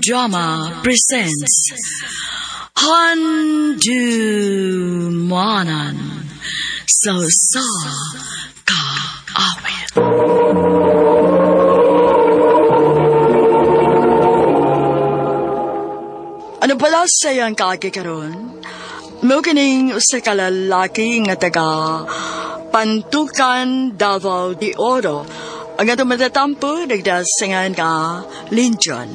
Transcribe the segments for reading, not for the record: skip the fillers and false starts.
Drama presents Handumanan sa Usa Ka Awit. Ano pala sayang kaagi karon? Mao kining usa ka lalaki nga taga Pantukan, Davao de Oro. Ang atong matatampo nagdasingan nga Linjon.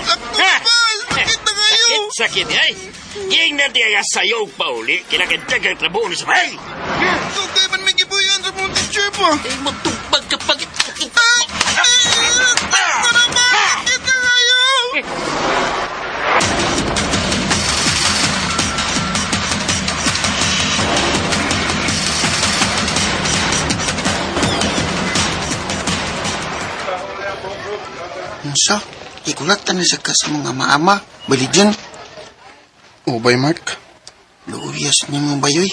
Sakit na kayo! Sakit, sakit, ay! Tingnan tiya sayo pauli, kinakadtag ang trabaho ni sabay! Dugay man may gibuyan sa mong teacher pa! Ay, magtupag kapag... Sakto na ba? Sakit na kayo! Unsa? Ikulatan na sa ka sa mga maama. Baligyan. Ubay, Mark. Luuyas nimo bayoy.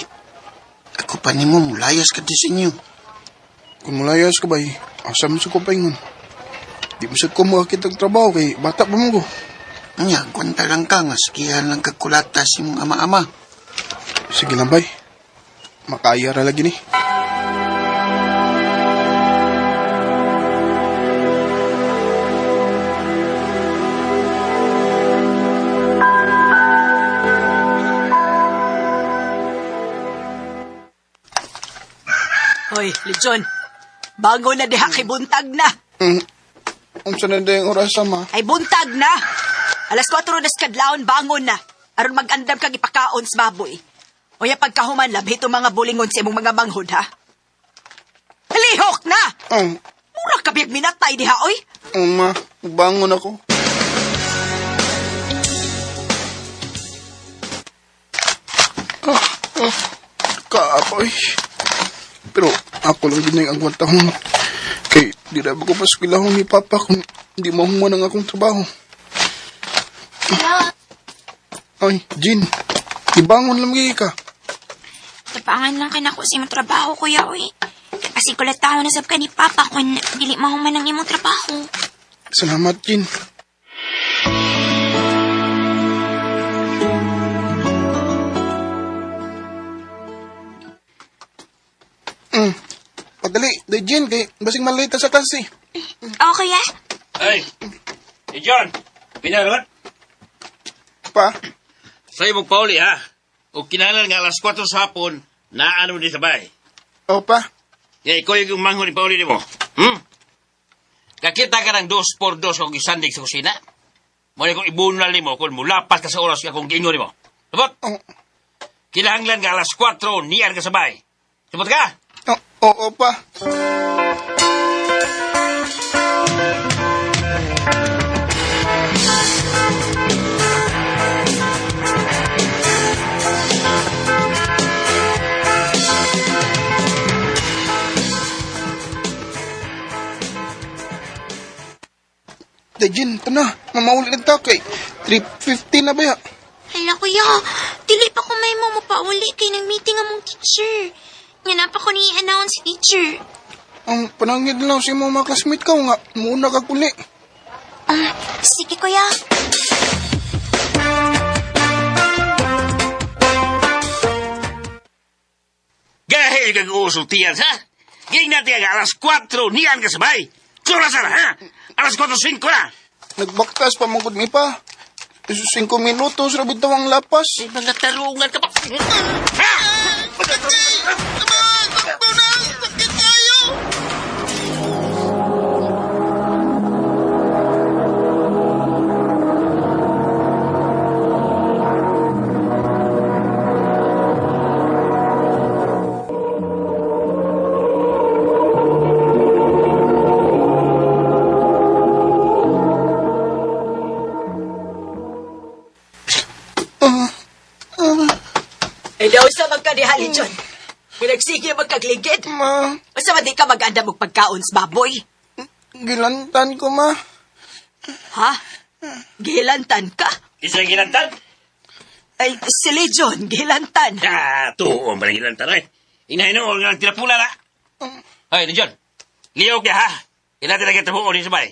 Ako pa nimo mulayas ka di sa inyo. Kung mulayas ka bay, asa mo sa kupaingon. Di mo sa ko makakita og trabaho kay bata pa mo ko. Anya, kwanta lang ka nga sigihan lang kakulata sa imong ama-ama. Sige lang bay. Makaya ra lagi ni. Hoy, Lejon. Bago na diha kay buntag na. Unsa na dayang oras ma? Ay buntag na. Alas 4 na sa kadlawon bangon na. Aron mag-andam kag ipakaon sa baboy. Unya pagkahuman labhi itong mga bulingon sa imong mga manghod ha. Lihok na! Oh, Mura ka biyag minatay diha oy. oh ma, bangon ako. Ah, ah, kaapoy. Pero ako lang din ang agwantahon. Kay di ra ba ko paskwilahon ni Papa kung di mahuman ang akong trabaho. Ay, Jean, ibangon lang gyud ka. Tapangan lang ka nako sa imong trabaho, kuya, uy. Kasi kulatao na sab ka ni Papa kung dili mahuman ang imong trabaho. Salamat, Jean. Padali, day Jean, kay basing malate ta sa klase. Oh, kuya. Ay! Eh, John! Pinarot? Pa, Sa'yo mo pauli, ha? O kinahanglan nga alas 4 sa hapon, naano ni sabay. o pa. Ya, ikaw yung manghod ni pauli mo. Kakita ka ng 2x2 kung isandig sa kusina. Muna kong ibunal nimo kung mulapas ka sa oras ka kung giingon nimo. Sabot? Oh, Kinahanglan nga alas 4, niyan ka sabay. Sabot ka? oh, oo pa. Dajin, ito na. Mamauli na ta kay 3:50 na ba ya? Hala, kuya. Dili pa ko may mo mapauli kay nang meeting among teacher. Nga na pa ko ni announce si teacher. Ang panangid lang sa imong mga classmate ka nga, muna ka kuli. Sige, kuya. Gahe kag usultian, ha? Ging natin ang alas 4, niyan ka sabay. Sura ha? Alas 4:05 na. Nagbaktas pa mangkod mi pa. 5 minutos ra bitaw ang lapas. Ay, mga tarungan ka pa. Ha? Sakto na! Sakit kayo! Eh, daw sa magkadiha, Lejon. Pinagsige magkagligid. Ma, Basta ba di ka mag-andam og pagkaon sa baboy? gilantan ko, ma. Ha? Gilantan ka? Isa gilantan? Ay, si Legion, gilantan. Ah, tuon pa rin gilantan, eh. Inahinuon nga ang tinapula na. Ay, Legion. Liyaw ka, ha? Ila talaga tabuon ni sabay.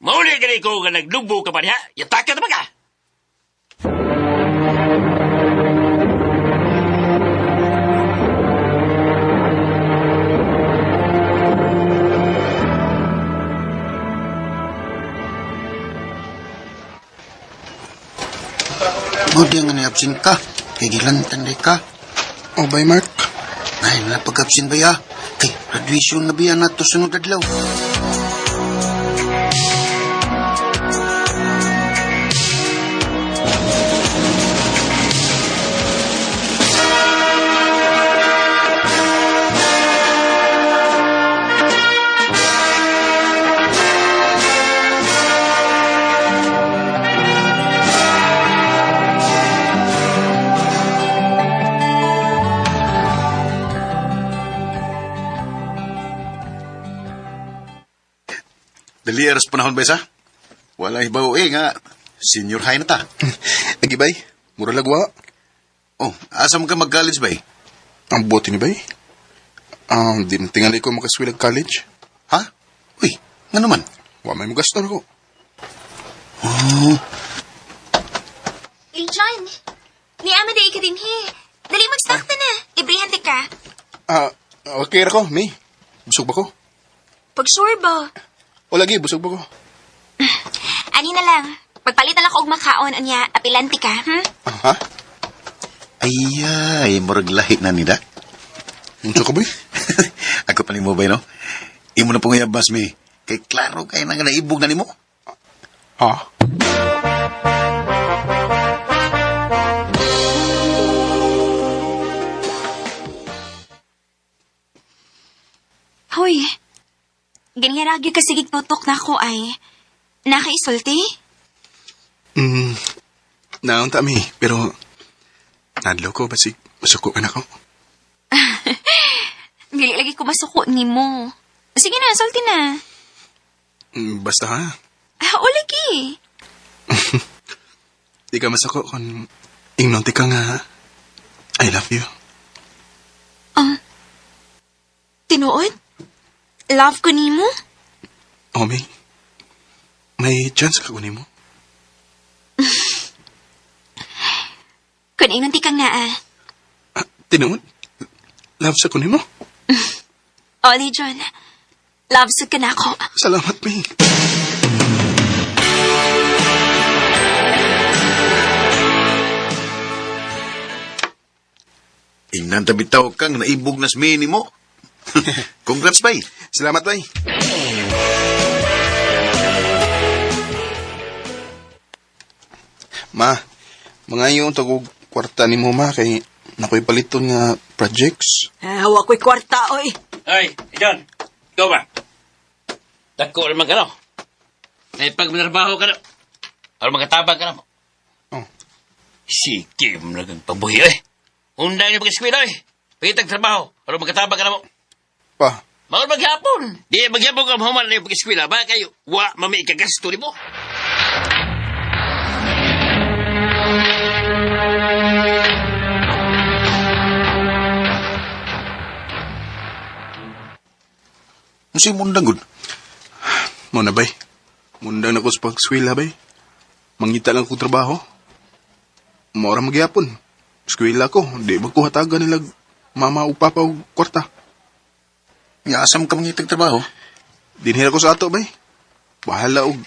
Mauli ka ko nga naglugbo ka pa niya. Yataka na ba ka? Mao di nga ni-absent ka. Kay gilantan di ka. O, bay, Mark. Ay, napag-absent ba ya? Kay graduation na biya nato sunod adlaw. Dali aras panahon ba isa? Wala ibaw eh nga. Senior high na ta. Lagi, bay. Mura lagwa. Oh, asa mo ka mag-college ba eh? Ang buti ni bay. Di na tingali ko makaswilag college. Ha? Uy, nga naman. Wa may mugastor ko. Oh, Legion, ni ama day ka din he. Dali mag-snack ta na. Librihan ti ka. Ah, okay ra ko, May. Busog ba ko? Pag sure ba? O lagi, busog ba ko? Ani na lang. Magpalit na lang ko og makaon unya apilan ti ka, Ah, ha? ay, ay, murag lahi na nila. Unsa ka, bay? Ako pa nimo ba, no? Imo na pong iyabas, mi. Kay klaro kay na nga naibog na nimo. Ha? Hoy. Ganyan ragyo ka sige tutok na ako ay. Nakaisulti? Mm, naunta mi, pero nadlo ko basig masuko ka na ko. Dili lagi ko masuko nimo. Sige na, sulti na. Basta ha, Ah, o lagi. di ka masuko kung ingnon ti ka nga I love you. Tinuod? Love ko nimo? O, May. May chance ka kunin mo. Kun ingon ti kang naa. Ah, tinuod? Love sa kunin mo? O, Legion. Love sa ka na ako. Salamat, May. Ingnan bitaw kang naibog na sa mi nimo. Congrats, bay. Salamat, Bay. Ma, mga yung tagog kwarta ni mo, ma, kay nakoy paliton nga projects. Ah, wa ko'y kwarta, oy. Ay, Legion. Ikaw ba? Dako naman ka, no? May pagmanarbaho ka na. Aron magkatabang ka na mo. Oh. Sige, mo pabuhi, eh. Unday niyo pag-eskwela, eh. Pagitag trabaho, aron magkatabang ka na mo. Pa, Maol maghapon. Di maghapon ka mahuman na yung pag-eskwela. Ba kayo, wa mami ikagasto ni mo. Unsay mundang gud? mo na, bay. Mundang na ko sa pagskwela, bay. Mangita lang ko trabaho. Maura magyapon. Eskwela ko, di ba ko hatagan nila mama o papa o kwarta. Nga asam ka mangitag trabaho? Dinhira ko sa ato, bay. Bahala og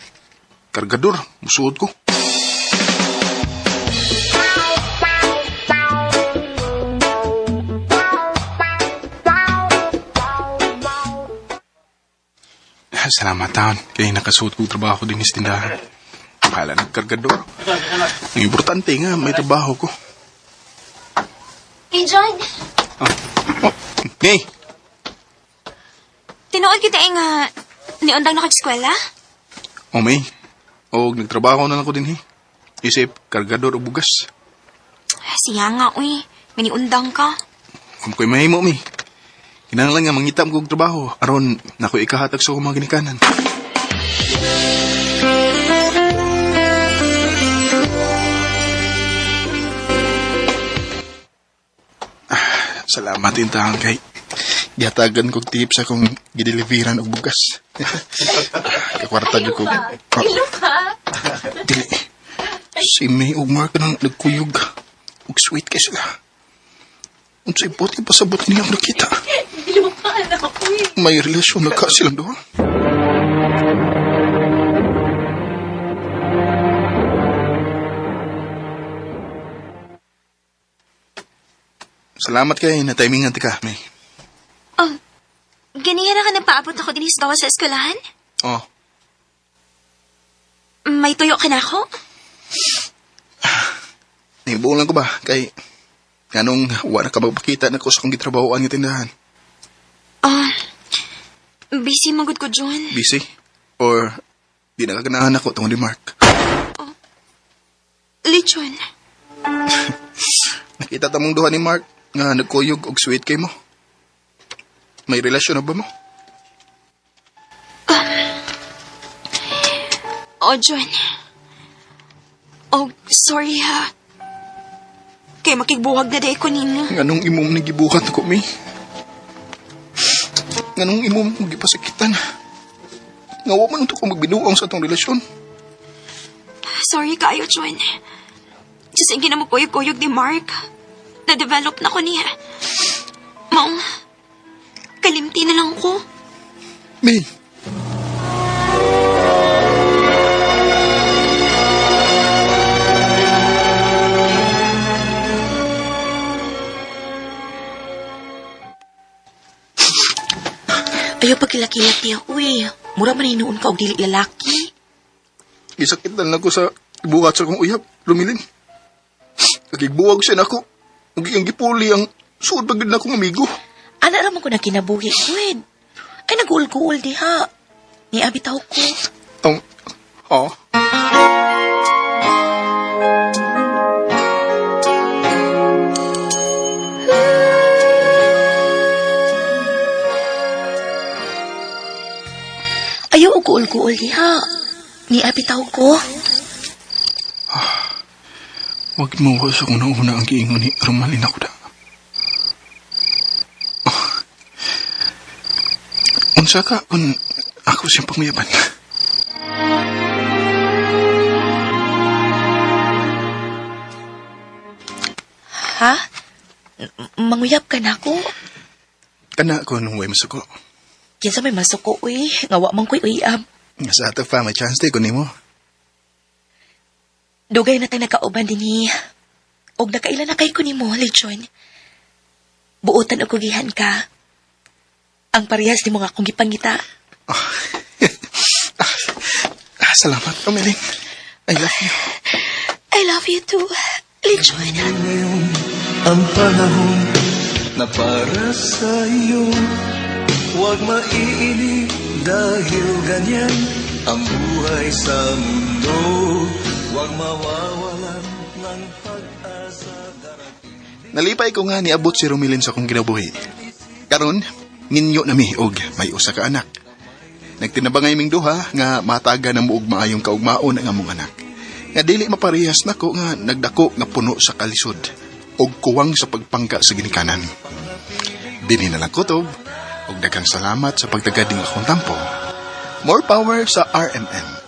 kargador, musuod ko. Salamat taon. Kaya nakasuot kong trabaho din sa tindahan. Bahala ng kargador. Ang importante nga, may trabaho ko. Legion, Oh, hey! tinuod kita eh nga niundang na kag-eskwela? O may, og nagtrabaho na lang ko din eh. Isip, kargador o bugas. Siya nga, uy. Miniundang ka. Kung ko'y mahimo, mi. Kinahanglan nga mangita mo kog trabaho aron nako ikahatag sa akong mga ginikanan. Ah, salamat intahan kay gihatagan kog tip sa akong gideliveran og bugas. Kakwarta jud ko. Ilo ka. Dili. Si May ug Mark nang nagkuyog. Ug sweet kay sila. Unsay buti pasabot nilang nakita. Ilo ka na ako eh. May relasyon na ka silang duha. Salamat kay na timingan ti ka, May. Oh, ganihan na ka nagpaabot ako din sa gawa sa eskwelahan? Oh, May tuyo ka na ako? nahibuong lang ko ba kay nganong wala ka magpakita na ko sa akong gitrabahoan nga tindahan. Oh, busy magod ko, John. Busy? Or di na kaganahan ako tungod ni Mark. Lechon. Nakita ta mong duha ni Mark nga nagkuyog og sweet kay mo. May relasyon na ba mo? Oh, John. Oh, sorry ha. Kay makigbuhag na day ko ninyo. Nganong imong nagibuhat ako, mi? Nganong imong gipasakitan? Nga wa man unto ko magbinuang sa atong relasyon. Sorry kaayo, John. Just ang ginamukuyog-kuyog ni Mark. Na-develop na ko niya. Maong, kalimti na lang ko. Mi, Ayaw pagkilakilak niya, uy. Mura man hinuon ka og dili lalaki. gisakitan lang ko sa buhat sa akong uyab, lumilin. Nagigbuwag siya nako. Ug iyang gipuli ang suod pa gid na akong amigo. Ana ra man ko na kinabuhi, Gwen. Ay, nag-uul-guul diha. Niabitaw ko. Ang, ha? Ayaw og guul-guul diha. Niabitaw ko. Wag mo ko sa una-una ang giingon ni Romalin ako da. Oh. Unsa ka kung ako siyang panguyaban? Ha? Manguyab ka na ako. Kana ko nung way masuko. Kinsa may masuko, uy. Nga wa man ko'y uyab. Nga sa ato pa, may chance day ko nimo. Dugay na tayo nagkauban dinhi. Og nakaila na kay ko nimo, Lechon. Buotan og kugihan ka. Ang parehas nimo nga akong gipangita. Ah, salamat, Romelin. I love you. I love you too, Lechon. Ngayon ang panahon na para sa iyo. Huwag maiinip dahil ganyan ang buhay sa mundo. Huwag mawawalan ng pag-asa. Darating Nalipay ko nga niabot si Romilin sa akong kinabuhi. Karon, ninyo na mi og may usa ka anak. Nagtinabangay ming duha nga mataga na muog maayong kaugmaon ang among anak. Nga dili maparehas nako nga nagdako nga puno sa kalisod og kuwang sa pagpangka sa ginikanan. Dinhi na lang kutob og daghang salamat sa pagtagad ning akong tampo. More power sa RMN.